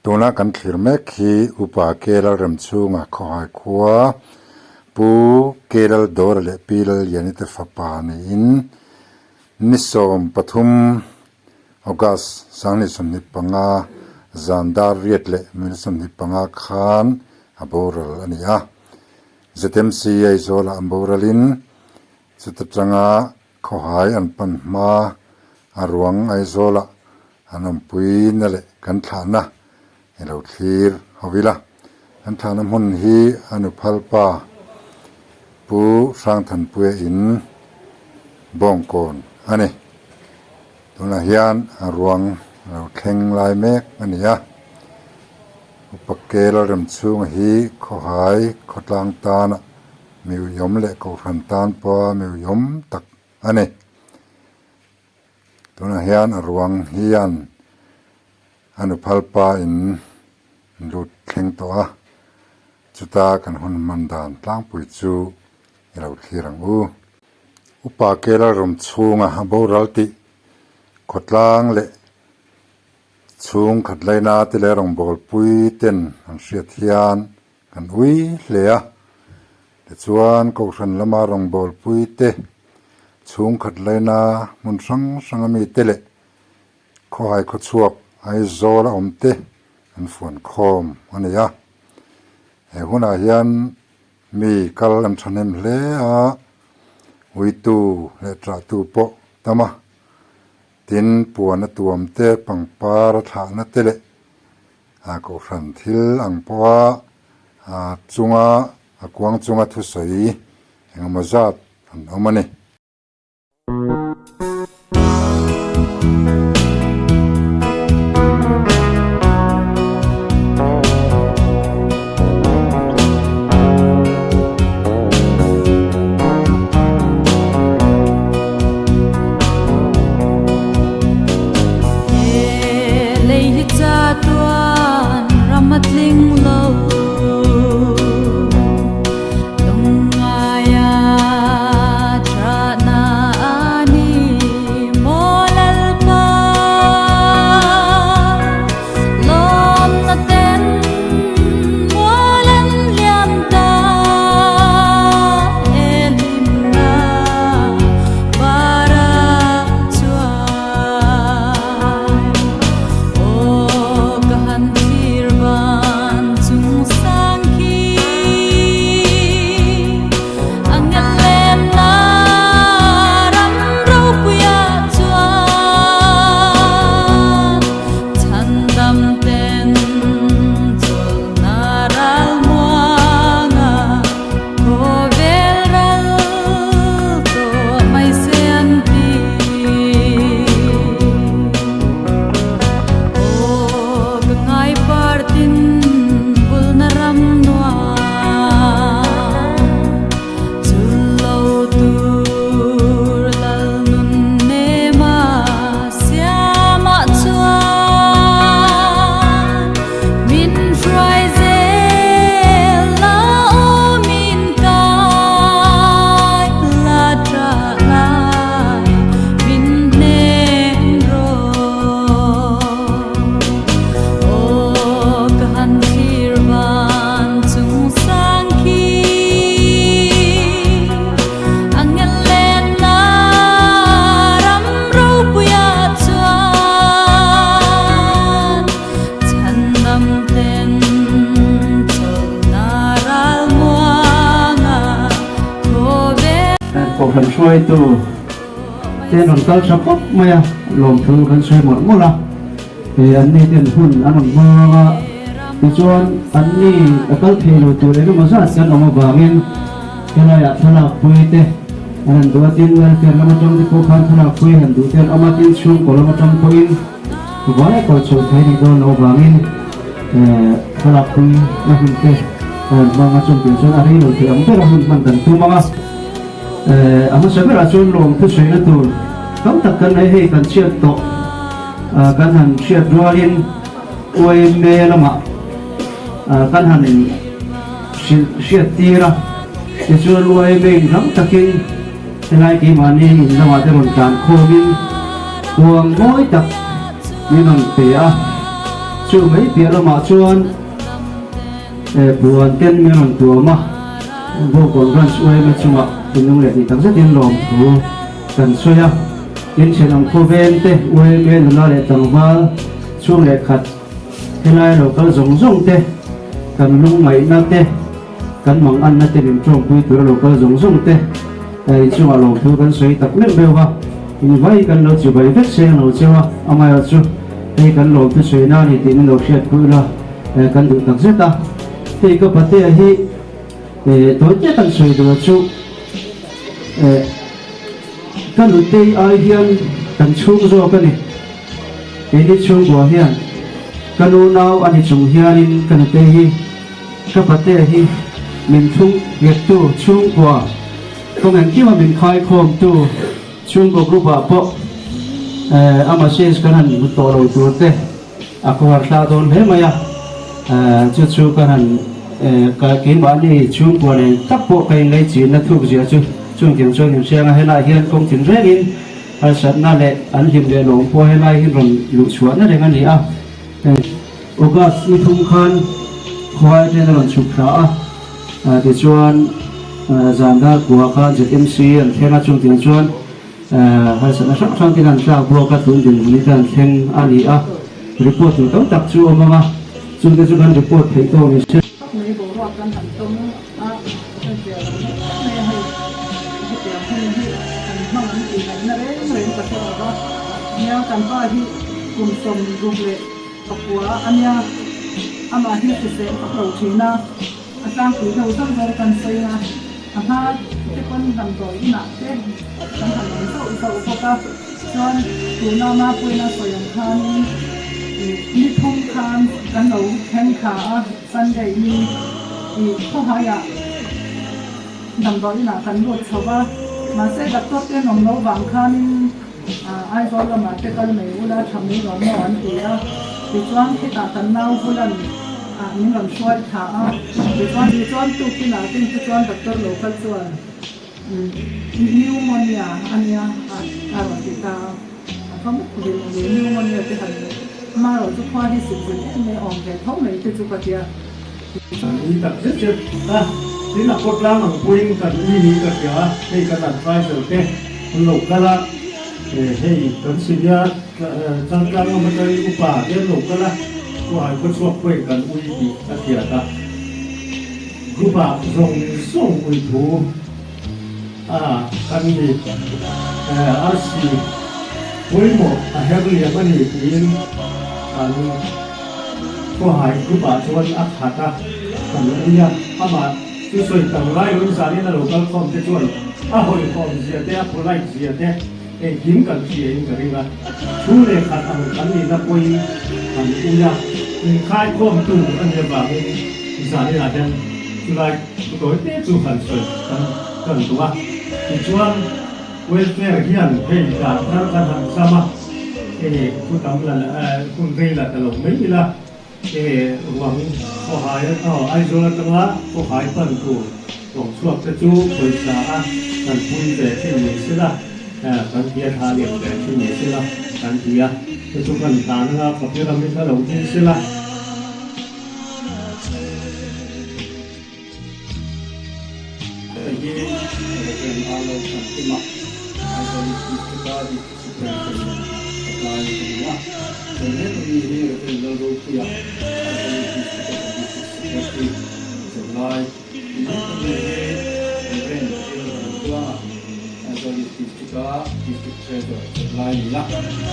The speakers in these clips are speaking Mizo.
Tuna kan thlir mek hi Upa Kelalremchhunga Khawhai khua Pu Kelaldawra leh Pi Lalliani te fapa niin ni 13 August 2025 zan dar riat leh minute 25 khan a boral a ni a. ZMC Aizawlah an boralin chuta tanga Khawhai an pan hma a ruang Aizawlah an awmpui na leh kan thlahna i lo thlir ho ila. Kan thlahna hmun hi a nuphal pa Pu Hrangthanpuia in Bawngkawn a ni. Tunah hian a ruang a lo thleng lai mek a ni a. Upa Kel Remchhunga hi Khawhai khawtlang tana mi uiawm leh Kohhran tan pawha mi uiawm tak a ni. Tunah hian a ruang hian a nuphal pa in lut thleng tawh a, chuta kan hun hman dan tlangpui chu i lo thlir ang u. Upa Kerala ram chhunga a boral tih khawtlang leh chhung khat laina te leh rawngbawlpui ten an hriat hian Kan ui hle a, tichuan Kohhran lama rawngbawlpui te, chhungkhat laina hmun hrang hranga mite leh khawhai khawchhuak Aizawl a awm te an fuan khawm a ni a. He hunah hian mi kal an thahnem hle a, uitu leh ṭahtu pawh tam a, tin puan a tuam te, pangpar a thlahna te leh A kohhran thil ang pawha a chunga a kuang chunga thusawi engemaw zat an awm a ni. Kohhran hruaitu te an rawn kal tha khawp mai a, lawmthu kan sawi mawlh mawlh a, an ni ten hun an rawn hmang a, tichuan an ni a kal thei lo tur engemaw zat kan awm avangin helaiah thlalak pui te an han duh a, tin welfare lam atang te pawh khan thlalak pui han duh te an awm a, tin chhungkaw lam atang pawhin vai a kal chho thei nih dawn loh avangin thlalak pui na hun te an rawn hmang a, chungtir chuan a rei lo thei ang ber a hun hman kan tum ang a. A hmasa berah chuan lawm thusawina tur tam tak kan nei hei kan chhiat tawh kan han hriat rualin YMA lamah kan han hrilh hriat tir a, tichuan YMA in rang takin helai keimahni in lamah te rawn tlan khawmin kuang mawi tak min rawn pe a. Chu mai piah lamah chuan puan ten min rawn tuam a, Bawngkawn Branch yma chungah thinlung leh tih tak zetin lawmthu kan sawi a. Inthen ang khawveng te yma nula leh tlangval chhung leh khat helai lo kal zawng zawng te kan lungngaihna te, Kan mang anna te min tawngpui tura lo kal zawng zawng te inchungah lawmthu kan sawi tak meuh meuh a, invai kan lo chibai vek seng lo cheu a, amaherawh chu hei kan lawmthu sawi na a ni tih min lo hriat pui ula kan duh tak zet a. Hei ka patea hi tawi te kan sawi duh chu ka nutei ai hian kan chhung zawk a ni. Keini chhungkua hian ka nu nau a ni chung hianin ka nutei hi Ka patea hi min thlung nghettu chhungkua, kawng engkima min khaikhawmtu chhungkaw group ah pawh a message kan han hmu tawh lo tur te a khawhar thla dawn hle mai a, chu chu kan han keimahni chhungkua nen tak pawh ka inlei chinna thuk zia chu chungtiang chuan inhriang a, helaiah hian kawng tinrengin harsatna leh an hlim leh lawm pawh helai hi rawn luhchhuahna reng a ni a. August ni thum khan khuai ten a rawn chhuk thla a, tichuan zan dar kua khan ZMC an thleng a, chungtiang chuan harsatna hrang hrang ten an tlak buak a, tun dinhmun hi te an thleng a ni a, report tur tam tak chu awm ang a, chungte chu kan report theih tawk ni se. Khawp mai boruak kan han tawng a, kan zia lo hle mai a, hei hetiang hun hi kan hmang an tih ngaihna reng reng ka hre lo va, nia kan pa hi kum 66 a nia, amah hi hrisel vak lo thin a, a tlangpui deuh zauh zauh kan sawi a, a hma te pawn damdawi inah te kan han awm zauh zauh bawk a, chuan tuna Mapuina sawi ang khanin ih ni thum khan kan lo thleng thla a. Sunday ni ih khawhaiah damdawi inah kan lut chho va, mahse doctor te an awm lo vang khanin Aizawl lamah te kal mai ula tha mai lo maw an ti a, tichuan khitah kan nau Vulan ah min rawn hruai thla a, tichuan tichuan tukin ah te chuan doctor lo kal chuan pneumonia a nia a rawn ti ta a. A va mut ve maw le, pneumonia te han amaherawh chu khua hi sik zin em mai awm ve tho mai te chu ka tia. Ni tak zet zet a, tin a khawtlang ang pawhin kan ui niin ka hria a, hei kan advisor te an lo kal a, hei kan senior changtlang lam atangin upa te an lo kal a, khawhai khawchhuak pawhin kan ui tih a hriat a, group ah zawng zawng ui thu. A kan ni. Arsi pawimawh a her liam a ni tiin kan khawhai group ah chuan a khat a, kan ui a. Amah chu sawi tam lai loin zanin a lo kal khawm te chuan a hawihhawm zia te, a polite zia te engkim kan hria in ka ring a. Thu leh khat ang kan nihna pawhin kan ui a. Inkhaikhawmtu a nih avangin zanin ah hian chulai Thu tawi te chu han sawi kan kan duh a, tichuan welfare hian hei dan thar kan han zam a, enge thu tam la hun rei la ta lo mai ila, enge ruang khawhai aw Aizawl atanga khawhai pan tur ruang chhuak te chu pawisa a kan pui ve thin ni sela, kan tia thla liam ve thin ni sela kan ti a, chu chu kan hlan anga papir ami kha lo ding sela. Hei hi Reverend Arlo Thankima, Aizawl District-a District Superintendent a tlai a ni a. Chuan heta mi hi Reverend Lalropuia, Aizawl District-a District Secretary zirlai. Tin heta mi hi Reverend Lalramtluanga, Aizawl District-a District Treasurer zirlai a ni a.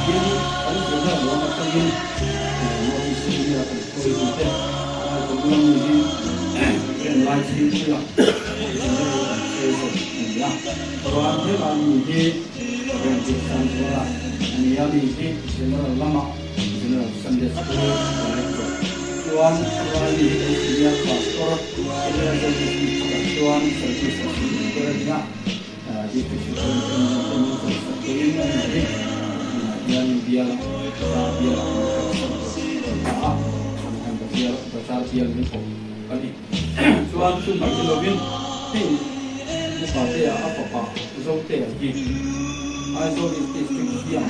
Tin, kan zirna ruang atangin North East India kan hruaitute Aizawl mi hi Reverend Laichhingpuia General and Treasurer a ni a. Chuan helai mi hi Reverend Biaksangzuala a ni a, mi hi General lama General Sunday School Director. Chuan helai mi hi kan Senior Pastor Eleazer District-ah chuan Service Assistant a ni a. District Superintendent te min chawisak turin a ni hi. Tunah hian bial ah bial ah min chawisak tur a ta a, an han baziar bazar bial min awm a ni. Chuan chu mai ni lovin hei upa te ah a fapa Zote a hi Aizawl East District hian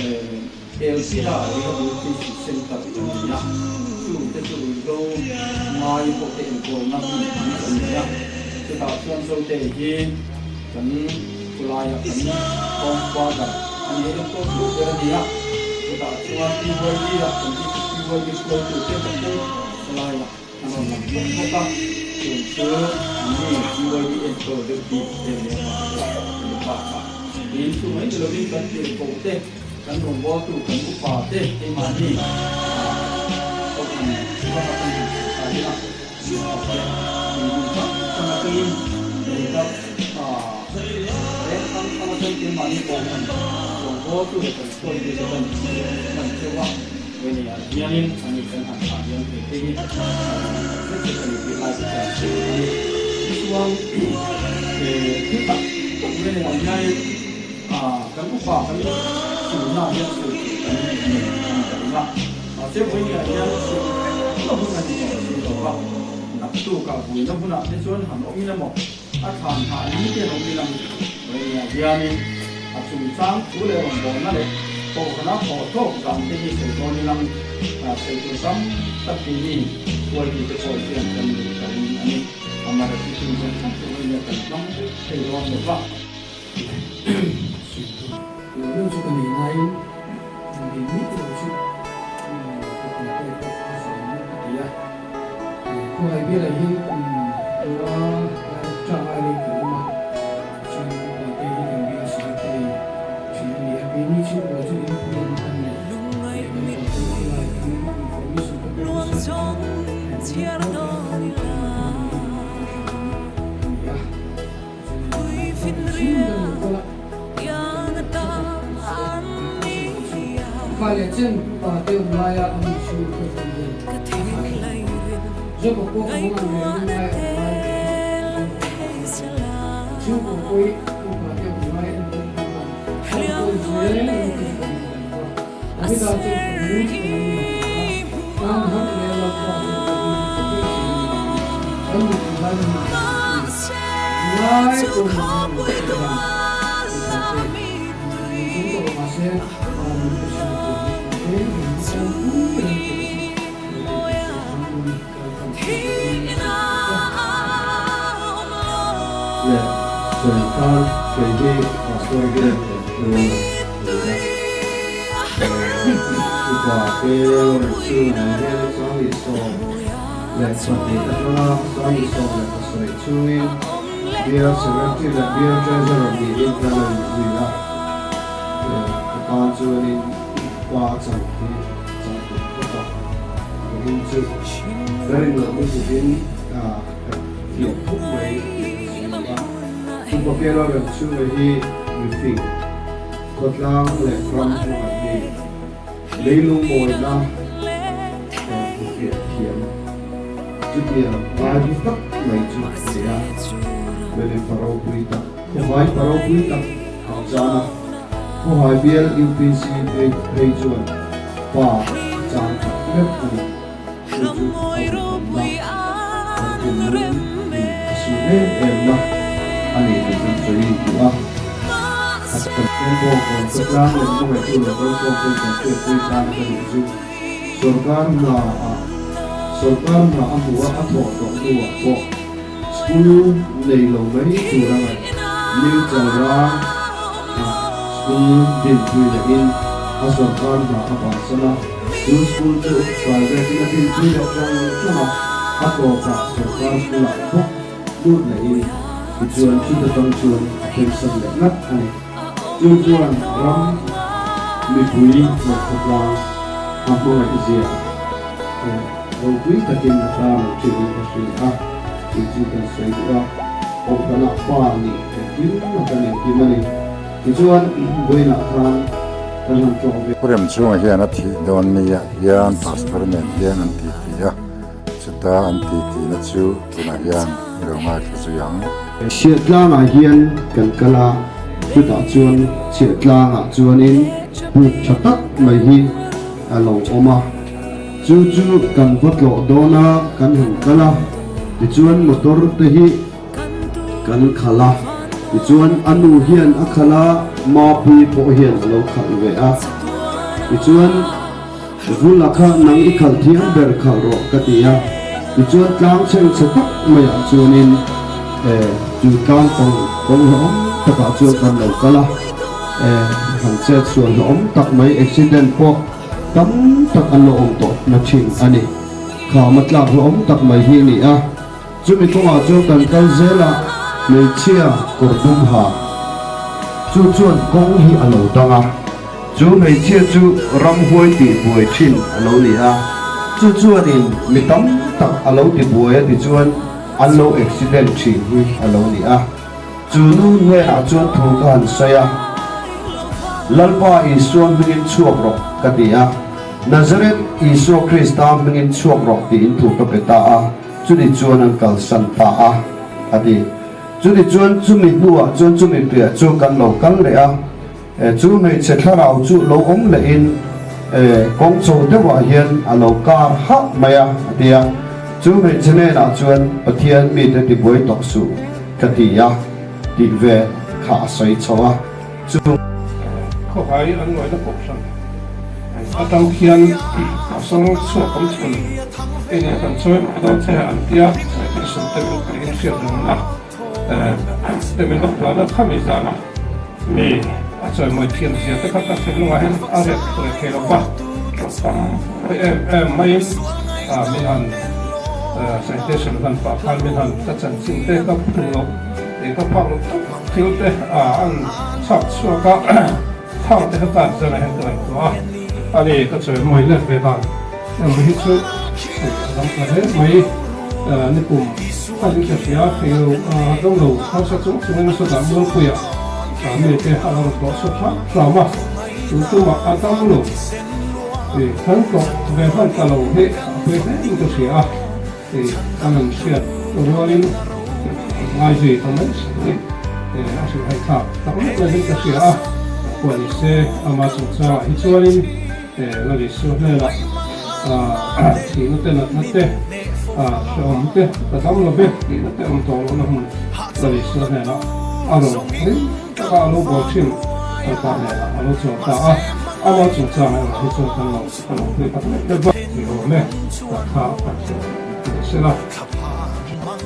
eh. Elpida Rehabilitation Centre kan nei a, chungte chu ruihhlo ngai pawhte enkawlna hmunpui kan nei a, chutah chuan Zote hi kan khulaiah kan home father a ni a, enkawl tu ber a ni a, chutah chuan PYD ah kan PYD hruaitute kan pu khulaiah an rawn lang bawk bawk a, chung chu anni PYD enkawl deuh bik em leh vang pawh a ni bakah tin chu mai ni lovin kan tirhkohte Kan rawngbawltu kan upa te keimahni kohhran rama kan han chhuk ta hi a, min thawk te min hmun hrang hrang atangin lei reng hrang hrang atangin keimahni kohhran rawngbawltu leh kan hruaitu te kan hman theuh a, vawinia hianin ani kan han thah hian thei te hi a lawm tak zet zet a ni tih lai te chuan sawi a ni. Tichuan thil tak tak vawinia hianin Kan upa kan suhna hian sawi tur kan nei a ni ka ring a, mahse vawinia hian suhna hun a ni tawh si lo va, naktukah vuina hunah te chuan han awm in emaw a thlan hah ni te an awm in ang. Vawinia hianin a chungchang thu leh rawngbawlna leh kohhrana thawh tawk dan te hi sawi dawn in ang, sawi tur tam tak hi mi huaitute pawh hian kan duh ka ring a ni. Amaherawhchu chung zawng zawng chu vawinia kan hmang vek thei dawn lo va. Lehlo chu ka nei nain nei miah lo chu ka pate pawh a zam a ti a. Khawngaih bialah hian kum panga tang ai leh kan awm a, tichuan upate hi kan bial secretary thin a ni a. Keini chhungkua chu inpui an kan neih leh kan pate khawlai kan information ka pek nasa kha kan lo kal leh kan a ni a. Leh sawi khan kei hi Pastor Biak leh Tluanga ni a. Upa te Lawrence nen hian 2010 leh 2 atanga 2017 chhungin Bial Secretary leh Bial Treasurer niin kan lo inzui a, ka tan chuanin pa a chan hi a chang tum phawt a, vawiin chu ka rin loh lutukin ka thiam khawp mai tih ka si a. Upa Kela Remchhunga hi mifing, khawtlang leh ram hmangaih mi. Leilung mawina hmu fiah thiam chutiang ngaihlu tak mai chu a ni a. Meli pa ropui tak, khawhai pa ropui tak ang chan a, khawhai bial UPC phei phei chuan pa a chan tak meuh a ni. Chu chu a uiawmna, kan thinlung in a sun em em na a ni tih kan sawi duh a. A Pathian pawh kawn khawtlang leh hmangaihtu leh kalkhawm ten kan hriatpui tan ka duh chu sorkar hna ah sorkar hna a hmuh a a thawh tawh hnuah pawh school nei lo mai tur a ngaih New Chalrang ah school dinpui leh in a sorkar hna a bansan a chu school chu private in a dinpui leh tang tang a a tawpah sorkar school ah bawk lut lehin tichuan chuta tang chuan a pensan leh ngat a ni. Chu chuan ram mipui leh khawtlang a hmangaih zia ropui takin a tarlang thin in ka hria a, chu chu kan sawi duh a, Kohhranah pa nih engkim a kan engkim a ni. Tichuan vawiinah khan kan han tlawh ve. Pu Remchhunga hian a thih dawn niah hian Pastor nen hian an titi a. Chuta an ti tihna chu tunah hian i lo ngaithla zui ang. Chhiahtlangah hian kan kal a, chutah chuan chhiahtlangah chuanin buk tha tak mai hi a lo awm a, chu chu kan va tlawh dawn a, kan han kal a, tichuan motor te hi kan khalh a, tichuan a nu hian a khalh a, Mapuii pawh hian a lo khalh ve a. Tichuan, Vula kha nang i khalh thiam ber khalh rawh ka ti a. Tichuan tlang chheng chhe tak maiah chuanin chu tlang kawng kawng hlauhawm takah chuan kan lo kal a. Han chet sual hlauhawm tak mai accident pawh tam tak an lo awm tawh na thin a ni. Khama tlak hlauhawm tak mai hi a ni a. Chumi kawngah chuan kan kal zel a, hmeichhia kawr dum ha chu chuan kawng hi a lo dang a. Chu hmeichhia chu ramhuai tih buai thin a lo ni a, chu chuanin mi tam tak a lo ti buai a tichuan an lo accident thin hi a lo ni a. Chu nu hnenah chuan thu ka han sawi a, Lalpa Isua hmingin chhuak rawh ka ti a, Nazareth Isua Krista hmingin chhuak rawh tiin thu ka pe ta a. Chuni chuan an kalsan ta a, a ti. Chuni chuan chumi hnuah chuan chumi piah chu kan lo kal leh a, chu hmeichhe thlarau chu lo awm lehin kawng chho deuhah hian a lo kar hah mai a, a ti a. Chu hmeichhe hnenah chuan Pathian mite tibuai tawh suh ka ti a, tih ve kha a sawi chho a. Chu. Khawhai an ngaihna kohhran atang khian a sawng chhuak awm chhun enge kan chawi mai dawn che an tia Saitism te min peihin hriat rengna te min lo plan a khami zana mi a chawimawi thiam zia te kha ka thinlungah hian a rek reh thei lo va tam em em maiin min han Saitism hlan pah khan min han ka chanchin te ka phun loh ka phak loh tak Thil te an chhak chhuak a, thang te kha tan zan ah hian ka ngaihtuah a, ani ka chawi mawi let ve dan emaw hi chu a dang ta hle mai, nikum a in ka hria hei lo dam lo harsa chung chung in nasa dah mualpui ah mi te a lo rawn tawh chhuak hram hram a, tun tumah a dam lo kan tawh ve hman ta lo hi a pawi hle in ka hria a. Hei a rawn hriat rualin ngai zui ta mai si a hrilh hai thlak tak lek lovin ka hria a, pawh ni se ama chungchangah hi chuanin Lalisua hnenah thihna te natna te hrehawm te ka dam lo ve tihna te awm tawh lohna hmun Lalisua hnenah a rawn ring taka a lo bawl thin Lalpa hnenah a lo chawl ta a, ama chungchangah erawh hi chuan kan lo Ka lo pui tak lek lek va. Ni awm e, ka tha a tih ni se la.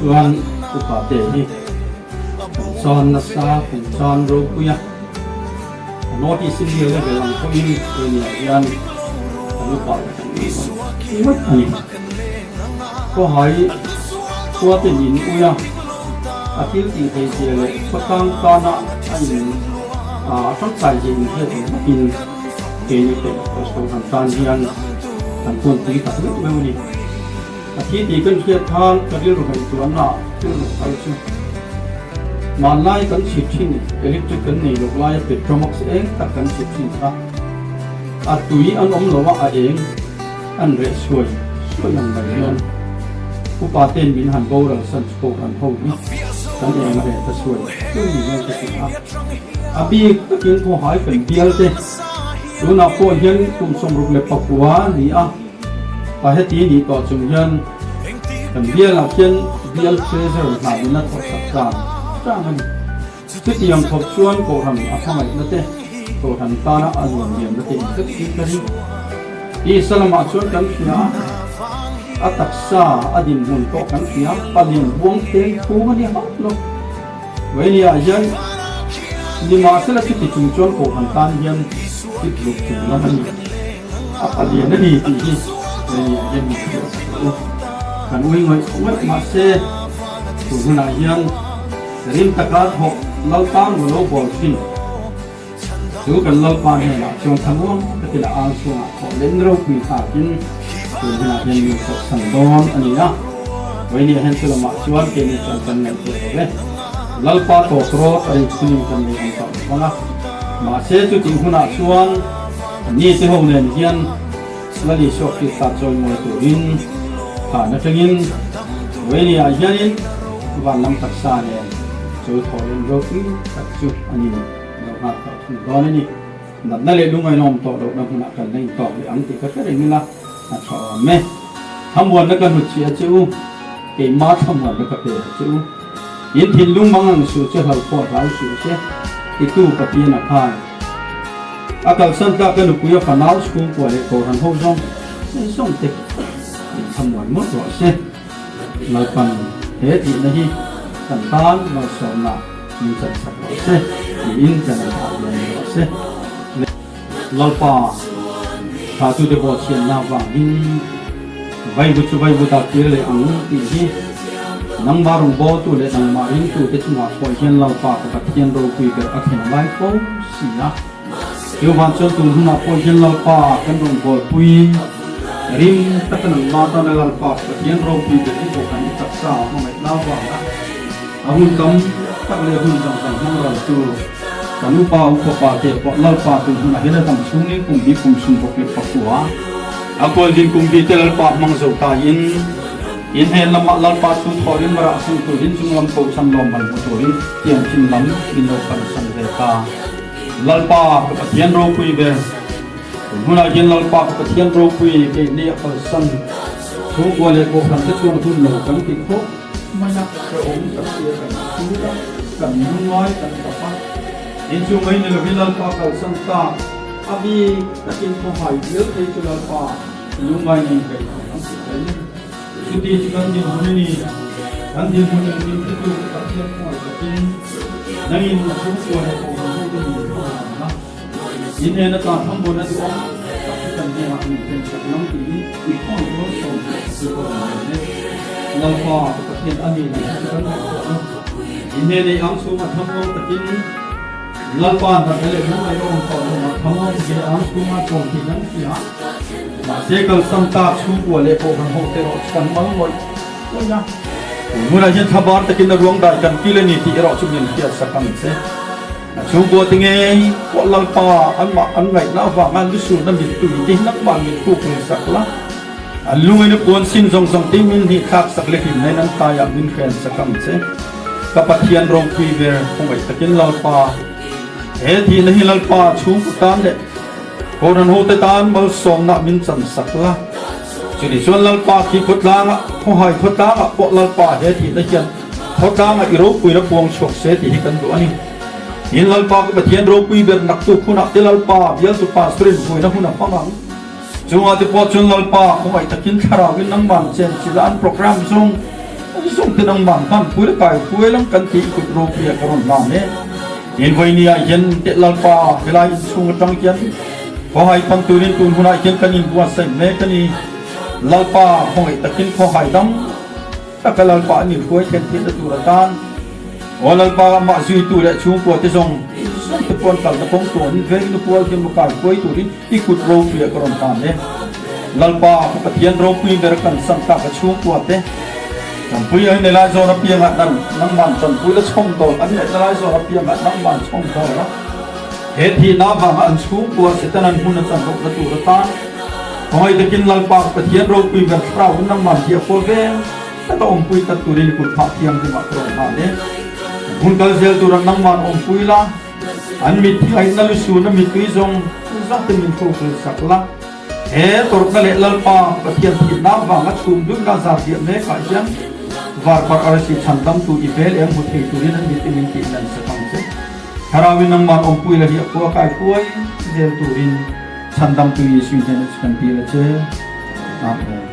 Chuan upa te hi kan chan nasa, kan chan ropui a. North East India level ang pawhin Kenya hian kan upa te kan ui ngawt a ni. Khawhai khua ten in ui a, a thil tih thei zia leh khawtlang tana a in a tangkai zia inhriat ang bawkin, Keini pawh Pastor han tan hian kan tuanpui tak meuh meuh a ni. A thi tih kan hriat khan ka rilru ngaihtuahna thil rawn kal chu hmanlai kan chhit thin electric kan nei loh laia petromax eng tak kan chhit thin kha a tui an awm lo a, a eng an reh suai suai ang mai hian upa ten min han boral san chu kohhran ho hi kan eng a reh ta suai suai ni hian ka hria a. A bik takin khawhai kan bial te tunah pawh hian kum 64 a ni a, a heti nih tawh chung hian kan bialah khian bial treasurer hna min a thawh sak tlang tlang a ni. Chutiang khawp chuan Kohhran a hmangaihna te, Kohhran tana a nuam liamna te inhret tir ka ring. Tisa lamah chuan kan hria a, a taksa a dinhmun pawh kan hria, palian buang teng phung a ni hauh lo. Vainia hian nimahsela chuti chung chuan Kohhran tan hian tip ruk chung lam a ni. A palian a ni tih hi Vainia hian min hriat sak loh u. Kan ui ngawih ngawih mahse tun hunah hian Rim taka thawk Lalpa nu lo bawl thin chu kan Lalpa hnenah chuan thlamuang takin a ang chhungah thawh leh ropui thlakin tun hunah hian min thawhsan dawn a ni a. Vawinia hian chu lamah chuan keini chuan kan ngaihtuah lo ve. Lalpa tawp rawt a rinchhunin kan nei ang tawh lo vang a. Mahse chutih hunah chuan nite ho nen hian Lal Isua Krista chawimawi turin thlan atangin Vawinia hianin van lam taksa nen chu thawhlem ropui tak chu an in lo nghak tawh thung dawn a ni. Natna leh lungainawm tawh lohna hmunah kan la intawk leh ang tih ka hre reng ila a tha awm e. Thlamuanna ka hnutchhiah che u, keimah thlamuanna ka pe che u. In thinlung mang ang suh che hlau pawh hlau suh se, titu Pathian a khan. A kalsan tlak a nupui a fanau chhungkua leh kohhran ho zawng zawng te in thlamuan mawlh rawh se. Lalpan he tihna hi kan tan malsawmna min chansak rawh se tiin kan an thah hian ni rawh se. Lalpa thlahtute bawhchhiatna avangin Vaivu chu Vaivu dah tir leh ang tih hi nangmah rawngbawltu leh nangmah ringtute chungah pawh hian Lalpa ka Pathian ropui ber a thlen lai fo si a. Chuvang chuan tun hunah pawh hian Lalpa kan rawngbawlpui rim taka nangmah tana Lalpa ka Pathian ropui ber hi pawh kan i taksa a hmangaihna avanga a hun tam tak leh hun zawng zawng hmang raltu Kan upa upa pa te pawh Lalpa tun hunah hian a dam chhungin kum hi kum sum bawk leh pakua a kualzin kum bi te Lalpa hmang zo ta in in hnen lamah Lalpa chu thawrin rah sung turin chung lam kohhran lawmman hmu turin tiang chin lam min lo pansan ve ta. Lalpa ka Pathian ropui ber tun hunah hian Lalpa ka Pathian ropui keini a kalsan chhungkua leh kohhran te chuan hun lo kan ti khawp mai a, hrehawm tak sia kan chhut a, kan lungngai kan tap a, in chu mai ni lovin Lalpa kalsan ta a bik takin khawhai bial phei chu Lalpa lungngai nei hlei thei ang tih thei. Chuti chu kan dinhmun a ni, kan dinhmun engkim te chu Pathian khawngaih takin nangin chhungkua leh kohhran hote min hmangaih a, in en ata thlangbawn a duh ang tak chu kan hnenah min thlen sak lam tiin i khawngaih rual sawm leh chu ka rawn rel e. Lalpa ka Pathian a ni lam chu kan ngaihtuah a, in hnen ei ang chhungah thlamuang takin Lalpa natna leh lungngaih a awm tawh lo mah thlamuang takin ang chhungah chawl tih kan hria. Mahse kalsan tak chhungkua leh kohhran ho te erawh chu kan mal ngawih ngawih a. Tun hunah hian thlabar takin a ruang dai kan kil a ni tih erawh chu min hriat sak ang che. A chhungkua te ngei pawh Lalpa anmah an ngaihna avanga lusurna mittui te hi nangmah min kuk sak la. An lungaina puan sin zawng zawng te min hnih thlak sak leh hlimna in an taiah min hren sak ang che. Ka Pathian ropui ber khawngaih takin Lalpa he thihna hi Lalpa chhungkaw tan leh Kohhran hote tan malsawmna min chan sak la. Chutih chuan Lalpa khi khawtlangah, khawhai khawtlangah pawh Lalpa he thihna hian khawtlangah i ropuina puang chhuak se tih hi kan duh a ni. Tin Lalpa ka Pathian ropui ber naktuk hunah te Lalpa bialtu pastorin vuina hun a hmang ang. Chungah te pawh chuan Lalpa khawngaih takin thlarauin nangman chen chila an program zawng zawng te nangman hman pui la kai huai lam kan tih kut ropuia ka rawn hlan e. Tin vawinia hian teh Lalpa helai inchhung atang hian khawhai pan turin tun hunah hian kan inbuatsaih mek a ni. Lalpa khawngaih takin khawhai dam taka Lalpa an inhruai thlen theihna tur atan Aw Lalpa amah zuitu leh chhungkua te zawng zawng te pawn kalna kawng tawn vengin hual hian makai hruai turin i kut ropuiah ka rawn tan e. Lalpa ka Pathian ropui ber kan san tak a chhungkua te Tanpui ai nei lai zawn apiangah nan nangman tanpui la chhawm dawl an ngaihna lai zawn apiangah nangman chhawm dawl a, he thihna avanga an chhungkua Setanan hmun a chan lohna tur atan khawngaih takin Lalpa ka Pathian ropui ber thlarauin nangman hi a khaw veng taka awmpui tlat turin i kut phah thianghlimah ka rawn hlan e. Hmun kal zel tura nangman awmpui la, an mitthi ngaihna lusuna mittui zawng zawng te min hruaifel sak la. He tawrhna leh Lalpa Pathian thihna vanga chhum dunna zar diah mekah hian varparh arsi chhandamtu i vel eng hmu thei turin an mit in tih nan sak ang che. Thlarauin nangman awmpui la hi a khua kai hruai zel turin chhandamtu Jesuh hnenah chu kan dil a che. Amen.